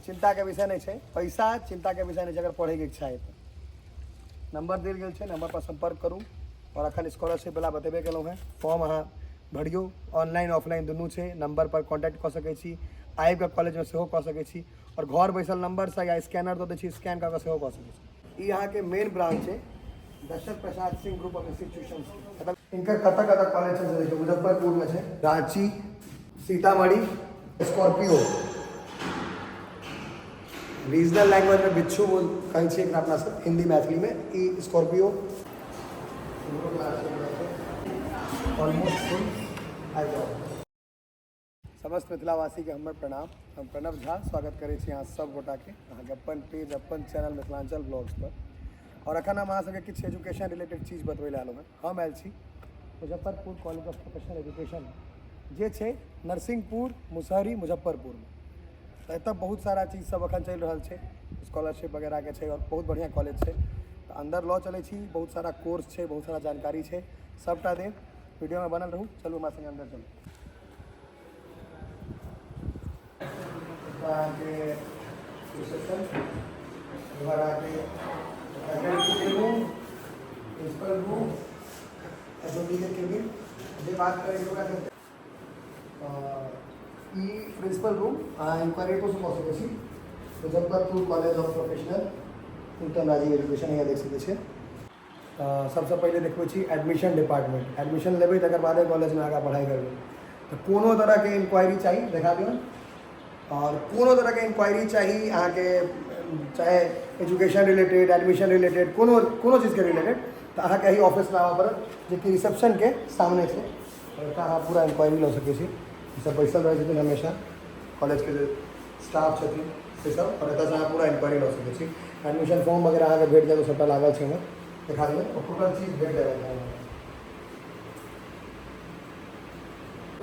चिन्ताके विषय नहि छै, पैसा चिन्ताके विषय नहि छै अगर पढ़ैके इच्छा है तऽ। नंबर देल गेल छै, नंबर पर संपर्क करू। आओर अखन स्कॉलरशिप वला बतेबे केलहुँ हेँ, फॉर्म अहाँ भरियौ, ऑनलाइन ऑफलाइन दुनू छै। नंबर पर कॉन्टैक्ट कऽ सकै छी, आबि कऽ कॉलेजमे सेहो कऽ सकै छी, आओर घर बैसल नंबरसँ या स्कैनर दऽ दै छी, स्कैन कऽ कऽ सेहो कऽ सकै छी। ई अहाँके मेन ब्रांच छै Dasharath Prasad Singh group of institutions. मतलब इनकर कतऽ कतऽ कॉलेज छै से देखियौ, मुजफ्फरपुरमे छै, राँची, सीतामढ़ी, स्कॉर्पियो, रीजनल लैंग्वेजमे बिच्छू बोल कहै छियै एकरा अपना सब हिंदी मैथिलीमे, ई स्कॉर्पियो। ऑलमोस्ट फुल। आबि जाउ। समस्त मिथिलावासीके हमर प्रणाम। हम प्रणव झा स्वागत करै छी अहाँ सब गोटाके अहाँके अपन पेज अपन चैनल मिथिलाञ्चल ब्लॉग्स पर। आओर एखन हम अहाँ सबके किछु एजुकेशन रिलेटेड चीज बतबै लए आयलहुँ हेँ। हम आयल छी Muzaffarpur college of professional education जे छै नरसिंहपुर मुसहरी मुजफ्फरपुरमे। तऽ एतऽ बहुत सारा चीज सब एखन चलि रहल छै, स्कॉलरशिप वगैरहके छै आओर बहुत बढ़िआँ कॉलेज छै। तऽ अन्दर लऽ चलै छी, बहुत सारा कोर्स छै, बहुत सारा जानकारी छै, सबटा देब। वीडियोमे बनल रहू। चलू हमरा सङ्गे अन्दर चलू। अहाँके रिसेप्शन, एम्हर अहाँके फैकल्टीके room, principal room, H O D के केबिन। जे बात करैके ओकरा सब ई प्रिंसिपल रूम, अहाँ इंक्वायरी एतोसँ कऽ सकै छी। Muzaffarpur college of professional Uttam Rajiv education यहाँ देख सकै छियै। तऽ सबसँ पहिले देखबै छी एडमिशन डिपार्टमेंट। एडमिशन लेबै तकर बादे कॉलेजमे आगाँ पढ़ाइ करबै। तऽ कोनो तरहके इंक्वायरी चाही देखा दियौ, आओर कोनो तरहके इंक्वायरी चाही अहाँके, चाहे एजुकेशन रिलेटेड, एडमिशन रिलेटेड, कोनो कोनो चीजके रिलेटेड, तऽ अहाँके एहि ऑफिसमे आबऽ पड़त जेकि रिसेप्शनके सामने छै। आओर एतऽ अहाँ पूरा इंक्वायरी लऽ सकै छी। ईसब बैसल रहै छथिन हमेशा, कॉलेजके जे स्टाफ छथिन से सब, आओर एतऽसँ अहाँ पूरा इंक्वायरी लऽ सकै छी। एडमिशन फॉर्म वगैरह अहाँके भेट जायत, ओ सबटा लागल छै ओहिमे, देखा दियौ, ओ टोटल चीज भेट जायत अहाँके।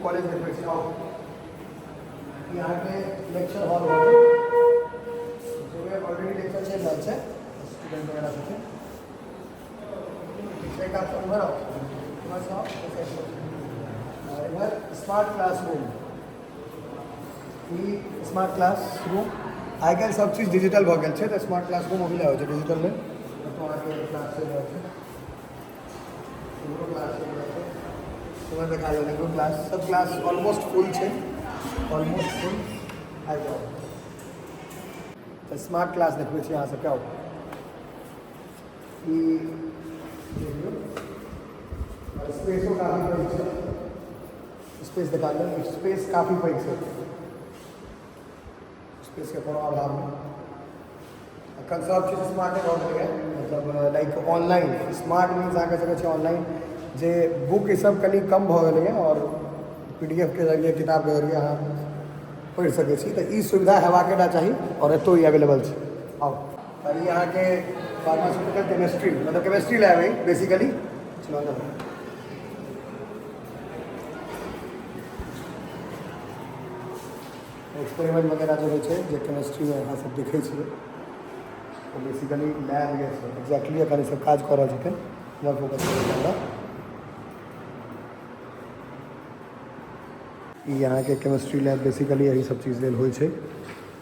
कॉलेज देखबै छी। आउ, ई अहाँके लेक्चर हॉल भऽ गेल, जाहिमे ऑलरेडी लेक्चर चलि रहल छै, स्टूडेंट वगैरह सबके। ठीक छै, एक आध उम्हर आउ, उम्हरसँ आउ, आओर इम्हर स्मार्ट क्लासरूम। ई स्मार्ट क्लासरूम, आइ काल्हि सब चीज डिजिटल भऽ गेल छै, तऽ स्मार्ट क्लासरूम ओहि लए होइ छै डिजिटलमे। एतऽ अहाँके क्लास चलि रहल छै, इम्हरो क्लास चलि रहल छै, उम्हर देखा रहल इम्हरो क्लास, सब क्लास ऑलमोस्ट फुल छै, ऑलमोस्ट फुल। आबि जाउ, तऽ स्मार्ट क्लास देखबै छी अहाँ सबके। आउ, ई देखियौ, स्पेसो काफी पैघ छै। स्पेस देखा दियौ, स्पेस काफी पैघ छै, स्पेसके कोनो अभाव नहि। एखन सब चीज स्मार्टे भऽ गेलैए, मतलब लाइक ऑनलाइन। स्मार्ट मीन्स अहाँ कहि सकै छियै ऑनलाइन, जे बुक ईसब कनि कम भऽ गेलैए आओर पी डी एफ के जरिए, किताबके जरिए अहाँ पढ़ि सकै छी। तऽ ई सुविधा हेबाके टा चाही आओर एतौ ई अवेलेबल छै। आउ, तऽ ई अहाँके फार्मास्यूटिकल केमिस्ट्री, मतलब केमिस्ट्री लैब अइ बेसिकली। चलू अंदर। एक्सपेरिमेंट वगैरह जे होइ छै, जे केमिस्ट्रीमे अहाँ सब देखै छियै, ओ बेसिकली लैब जे छै। एक्जैक्टली एखन ई सब काज कऽ रहल छथिन। हमर फोकस करै हमरा। ई अहाँके केमिस्ट्री लैब बेसिकली एहि सब चीज लेल होइ छै,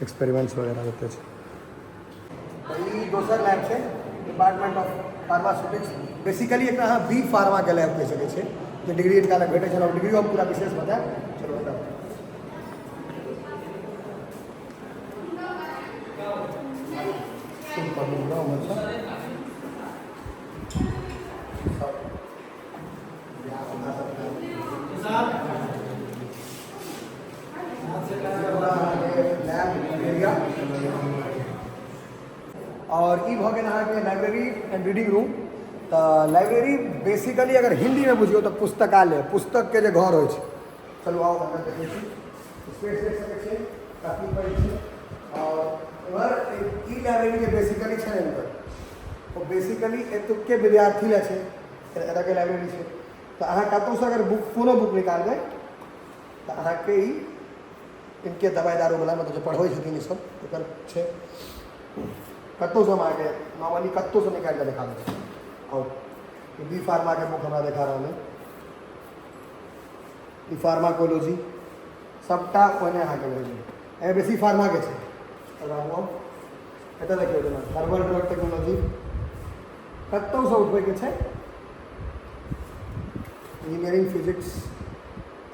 एक्सपेरिमेंट्स वगैरह जते छै। ई दोसर लैब छै, डिपार्टमेंट ऑफ फार्मास्यूटिक्स। बेसिकली एकरा अहाँ बी फार्माके लैब कहि सकै छियै, जे डिग्री हिनका लग भेटै छनि। डिग्री हम पूरा विशेष बतायब। चलू बताउ। सब लैब एरिया, आओर ई भऽ गेल अहाँके लाइब्रेरी एंड रीडिंग रूम। तऽ लाइब्रेरी बेसिकली अगर हिन्दीमे बुझियौ तऽ पुस्तकालय, पुस्तकके जे घर होइ छै। चलू आउ, अन्दर देखै छी। स्पेस देख सकै छियै, काफी पैघ छै। आओर एम्हर ई लाइब्रेरी जे बेसिकली छै हिनकर, ओ बेसिकली एतुक्के विद्यार्थी लए छै। एतऽके लाइब्रेरी छै, तऽ अहाँ कतहुसँ अगर बुक, कोनो बुक निकालबै, तऽ अहाँके ई इनके दवाइ दारूवला, मतलब जे पढ़बै छथिन ईसब, एकर छै। कतहुसँ हम अहाँके नॉर्मली कतहुसँ निकालि कऽ देखा दै छी। आओर ई बी फार्माके बुक हमरा देखा रहल अइ, ई फार्माकोलॉजी, सबटा ओहिने अहाँके भेट जायत। एहिमे बेसी फार्माके छै। आओर आगू आउ, एतऽ देखियौ जेना हर्बल ड्रग टेक्नोलॉजी कतहुसँ उठबैके छै। इंजीनियरिंग फिजिक्स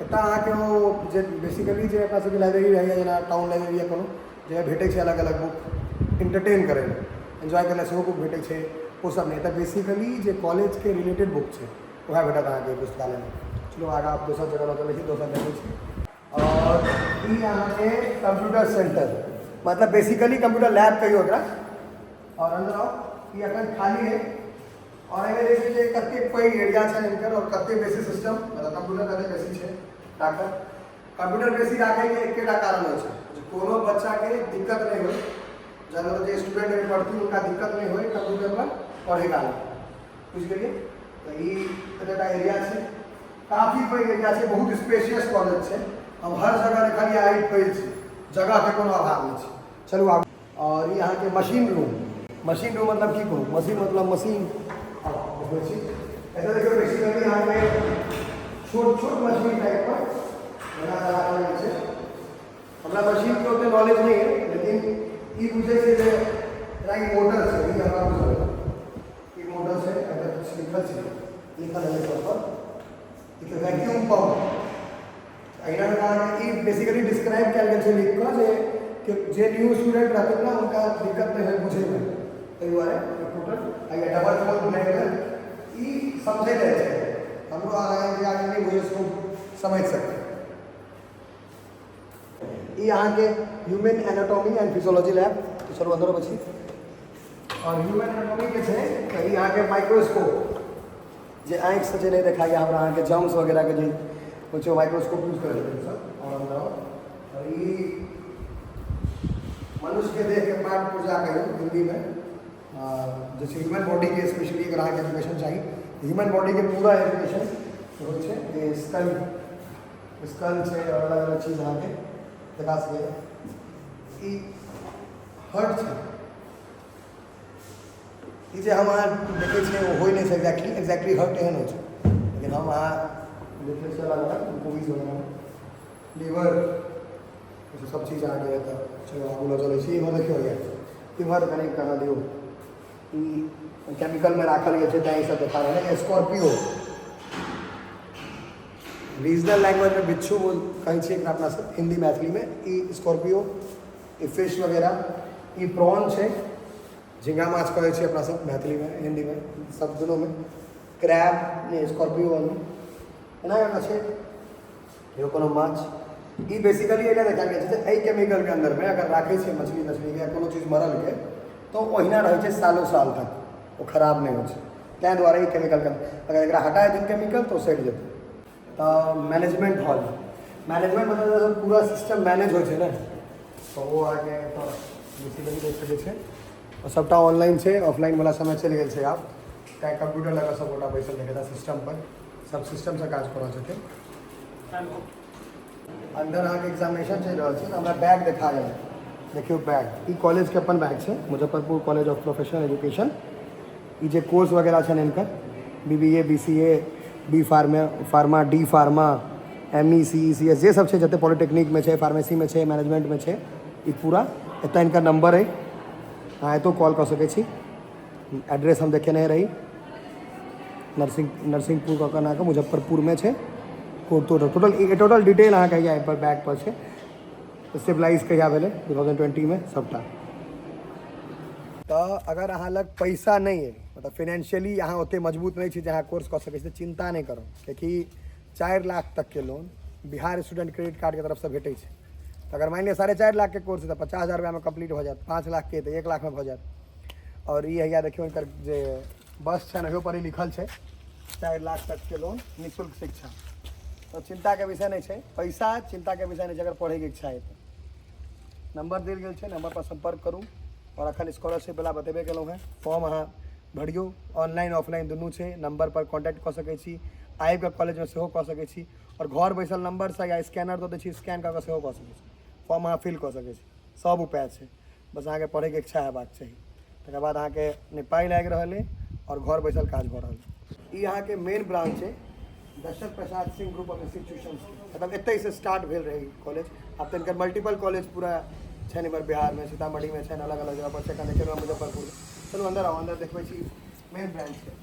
एतऽ अहाँके ओ जे बेसिकली जे अपना सबके लाइब्रेरी रहैए, जेना टाउन लाइब्रेरी या कोनो जाहिमे भेटै छै अलग अलग बुक, एंटरटेन करै लए, एन्जॉय करै लए सेहो बुक भेटै छै, ओ सब नहि। एतऽ बेसिकली जे कॉलेजके रिलेटेड बुक छै वएह भेटत अहाँके पुस्तकालयमे। चलू आगाँ दोसर जगह लऽ चलै छी, दोसर देखै छी। आओर ई अहाँके कंप्यूटर सेंटर, मतलब बेसिकली कंप्यूटर लैब कहियौ एकरा। आओर अन्दर आउ, ई अखन खाली है। आओर एहिमे देखै छियै कतेक पैघ एरिया छै हिनकर आओर कतेक बेसी सिस्टम, मतलब कंप्यूटर कतेक बेसी छै राखल। कंप्यूटर बेसी राखैके एकेटा कारण होइ छै जे कोनो बच्चाके दिक्कत नहि होइ, जादा जे स्टूडेंट एहिमे पढ़थिन हुनका दिक्कत नहि होइ कंप्यूटरपर पढ़ै कालमे, बुझि गेलियै? तऽ ई एतेटा एरिया छै, काफी पैघ एरिया छै, बहुत स्पेशियस कॉलेज छै। हम हर जगह देखलियै आइ पैघ छै, जगहके कोनो अभाव नहि छै। चलू आब। आओर ई अहाँके मशीन रूम, मशीन रूम मतलब की कहू, मशीन मतलब मशीन। देखबै छी एतऽ देखियौ, बेसिकली अहाँके छोट छोट मशीन टाइपपर बना कऽ राखल गेल छै। हमरा मशीनके ओते नॉलेज नहि है, लेकिन ई बुझै छै जे जेना ई मोटर छै, ई हमरा बुझल, ई मोटर छै। एतऽ किछु लिखल छै, लिखल है सब पर, ई तऽ वैक्यूम पंप। एहिना अहाँके ई बेसिकली डिस्क्राइब कयल गेल छै लिख कऽ जे कि जे न्यू स्टूडेंट रहथिन ने हुनका दिक्कत नहि होइ बुझैमे, ताहि दुआरे टोटल डबल फोल ब्लेंडर ई समझै जाइ छै। हमरो अहाँ जे आदमी नहि बुझै छै समझि सकतै। ई अहाँके human anatomy and physiology lab. चलू अन्दर अबै छी। आओर ह्यूमन एनाटॉमीके छै तऽ ई अहाँके माइक्रोस्कोप, जे आँखिसँ जे नहि देखाइए हमरा अहाँके जर्म्स वगैरहके जे होइ छै, माइक्रोस्कोप यूज करै छथिन सब। आओर अन्दर आओर ई मनुष्यके देहके पार्ट पुर्जा कहियौ हिन्दीमे जे छै, ह्यूमन बॉडीके स्पेशली अगर अहाँके एजुकेशन चाही, ह्यूमन बॉडीके पूरा एजुकेशन होइ छै। जे स्कल स्कल छै आओर अलग अलग चीज अहाँके देखा सकैए। ई हर्ट छै, ई जे हम अहाँ देखै छियै ओ होइ नहि छै एक्जैक्टली, एक्जैक्टली हर्ट एहन होइ छै, लेकिन हम अहाँ देखै छियै अलग अलग मूवीज वगैरहमे। लीवर, सब चीज अहाँके एतऽ। चलू आगू लऽ चलै छी। इम्हर देखियौ, ये इम्हर कनि कहाँ दियौ, ई केमिकलमे राखल गेल छै तैँ ई सब देखा रहल है। स्कॉर्पियो, रीजनल लैंग्वेजमे बिच्छू बोल कहै छियै एकरा अपना सब हिंदी मैथिलीमे। ई स्कॉर्पियो, ई फिश वगैरह, ई प्रॉन छै, झींगा माछ कहै छियै अपना सब मैथिलीमे हिंदीमे सब दुनूमे। क्रैब नहि, स्कॉर्पियो एना एना छै एगो कोनो माछ। ई बेसिकली एहिके देखायल गेल छै जे एहि केमिकलके अन्दरमे अगर राखै छै मछली तछलीके या कोनो चीज मरलके तऽ ओ ओहिना रहै छै सालो साल तक, ओ खराब नहि होइ छै। ताहि दुआरे ई केमिकलके अगर एकरा हटा देथिन केमिकल तऽ ओ सड़ि जेतै। तऽ मैनेजमेंट हॉल, मैनेजमेंट मतलब पूरा सिस्टम मैनेज होइ छै ने, तऽ ओ अहाँके एतऽ बेसिकली देख सकै छै। आओर सभटा ऑनलाइन छै, ऑफलाइनवला समय चलि गेल छै आब, तैँ कम्प्यूटर लऽ कऽ सभगोटा बैसल देखैत सिस्टमपर, सब सिस्टमसँ काज कऽ रहल छथिन। अन्दर अहाँके एग्जामिनेशन चलि रहल छै। हमरा बैग देखा गेल, देखियौ बैग, ई कॉलेजके अपन बैग छै, Muzaffarpur college of professional education. ई जे कोर्स वगैरह छनि हिनकर, B B A, B C A, B pharma, pharma, D pharma, M E C E C S, जे सब छै जते पॉलिटेक्निकमे छै, फार्मेसीमे छै, मैनेजमेंटमे छै, ई पूरा एतऽ हिनकर नंबर अइ, अहाँ एतौ कॉल कऽ सकै छी। एड्रेस हम देखेने रही, नरसिंहपुर कऽ कऽ अहाँके मुजफ्फरपुरमे छै। टोटल टोटल डिटेल अहाँके हैया एहिपर बैग पर छै। स्टेबलाइज कहिया भेलै, 2020मे सबटा। तऽ अगर अहाँ लग पैसा नहि अइ, मतलब फाइनेंशियली अहाँ ओतेक मजबूत नहि छी जे अहाँ कोर्स कऽ सकै छी, तऽ चिन्ता नहि करू, कियाकि 4 लाख तकके लोन बिहार स्टूडेंट क्रेडिट कार्डके तरफसँ भेटै छै। तऽ अगर मानि लिअ 4.5 लाखके कोर्स तऽ 50,000 रुपैआमे कम्प्लीट भऽ जायत, 5 लाखके तऽ 1 लाखमे भऽ जायत। आओर ई हैया देखियौ हिनकर जे बस छनि ओहिओ पर ई लिखल छै 4 लाख तकके लोन, निःशुल्क शिक्षा। तऽ चिन्ताके विषय नहि छै, पैसा चिन्ताके विषय नहि छै अगर पढ़ैके इच्छा अइ तऽ। नंबर देल गेल छै, नंबर पर सम्पर्क करू। आओर अखन स्कॉलरशिप वला बतेबे केलहुँ हेँ, फॉर्म अहाँ भरियौ, ऑनलाइन ऑफलाइन दुनू छै। नंबर पर कॉन्टैक्ट कऽ सकै छी, आबि कऽ कॉलेजमे सेहो कऽ सकै छी, आओर घर बैसल नंबरसँ या स्कैनर दऽ दै छी, स्कैन कऽ कऽ सेहो कऽ सकै छी, फॉर्म अहाँ फिल कऽ सकै छी। सब उपाय छै, बस अहाँके पढ़ैके इच्छा हेबाक चाही। तकर बाद अहाँके नहि पाइ लागि रहल अइ आओर घर बैसल काज भऽ रहल अइ। ई अहाँके मेन ब्रांच छै Dasharath Prasad Singh group of institutions, मतलब एतहिसँ स्टार्ट भेल रहै कॉलेज। आब तऽ हिनकर मल्टीपल कॉलेज पूरा छनि इम्हर बिहारमे, सीतामढ़ीमे छनि, अलग अलग जगह पर छै। एखन देखेलहुँ मुजफ्फरपुर। चलू अन्दर आउ, अन्दर देखबै छी मेन ब्रांचके।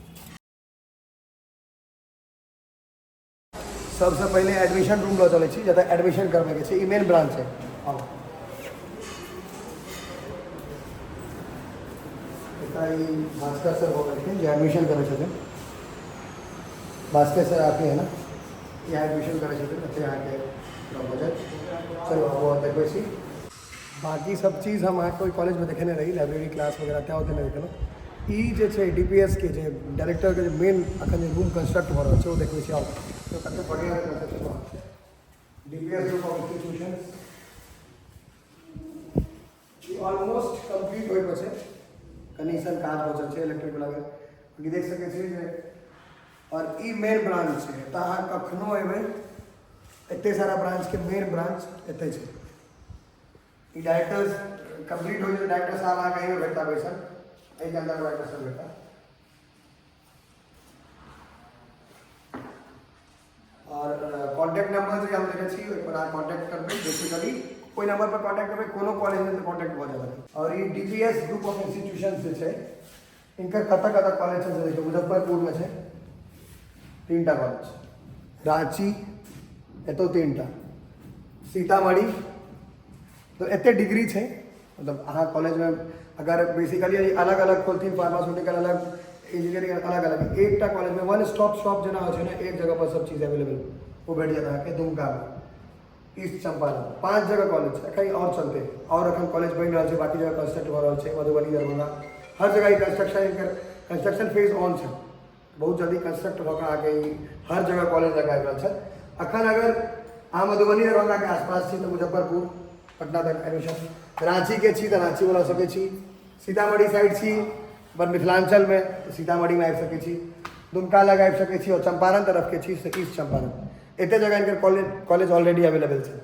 सबसँ पहिले एडमिशन रूम लऽ चलै छी, जतऽ एडमिशन करबैके छै। ई मेन ब्रांच छै। आउ, एतऽ ई भास्कर सर भऽ गेलखिन जे एडमिशन करै छथिन। भास्कर सर आपके है ना? यहाँ एडमिशन करै छथिन, एतऽ अहाँके पूरा भऽ जायत। चलू, आबू, आओर देखबै छी। बाकी सब चीज हम अहाँके ओहि कॉलेजमे देखेने रही, लाइब्रेरी, क्लास वगैरह, तेँ ओतेक नहि देखेलहुँ। ई जे छै डीपीएस के जे डायरेक्टरके जे मेन अखन जे रूम कंस्ट्रक्ट भऽ रहल छै, ओ देखबै छी। आउ तऽ कतेक बढ़िआँ कंस्ट्रक्शन भऽ रहल छै। डीपीएस ग्रुप ऑफ इंस्टीट्यूशन ई ऑलमोस्ट कम्प्लीट होइपर छै, कनि सन काज बचल छै इलेक्ट्रिक वलाके। बाकी देख सकै छी जे आओर ई मेन ब्रांच छै। तऽ अहाँ कखनो एबै, एते सारा ब्रांचके मेन ब्रांच एतै छै। ई डायरेक्टर्स कम्प्लीट हो जेतै, डायरेक्टर साहब अहाँके एहिमे भेटता बैसल, एहिके अंदर डायरेक्टर साहब भेटता। आओर कॉन्टैक्ट नंबर जे हम देने छी, ओहि पर अहाँ कॉन्टैक्ट करबै। बेसिकली ओहि नंबर पर कॉन्टैक्ट करबै, कोनो कॉलेजमे तऽ कॉन्टैक्ट भऽ जायत। आओर ई डीपीएस ग्रुप ऑफ इंस्टीट्यूशन जे छै, इनकर कतऽ कतऽ कॉलेज छै से देखियौ। मुजफ्फरपुरमे छै तीनटा कॉलेज, राँची एतौ तीनटा, सीतामढ़ी। तऽ एते डिग्री छै, मतलब अहाँ कॉलेजमे अगर बेसिकली अलग अलग खोलथिन, फार्मास्यूटिकल अलग, इंजीनियरिंग अलग अलग, एकटा कॉलेजमे वन स्टॉप शॉप जेना होइ छै ने, एक जगह पर सब चीज अवेलेबल, ओ भेट जायत अहाँके दुमकामे, ईस्ट चंपारण। पाँच जगह कॉलेज छै। एखन आओर चलतै, आओर एखन कॉलेज बनि रहल छै, बाकी जगह कंस्ट्रक्ट भऽ रहल छै, मधुबनी, दरभंगा, हर जगह ई कंस्ट्रक्शन, हिनकर कंस्ट्रक्शन फेज ऑन छै। बहुत जल्दी कंस्ट्रक्ट भऽ कऽ अहाँके ई हर जगह कॉलेज लग आबि रहल छै। अखन अगर अहाँ मधुबनी, दरभंगाके आसपास छी तऽ मुजफ्फरपुर, पटना तक एडमिशन, राँचीके छी तऽ राँची लऽ सकै छी, सीतामढ़ी साइड छी अपन मिथिलाञ्चलमे तऽ सीतामढ़ीमे आबि सकै छी, दुमका लग आबि सकै छी, आओर चम्पारण तरफके छी से ईस्ट चम्पारण। एते जगह हिनकर कॉलेज ऑलरेडी अवेलेबल छै।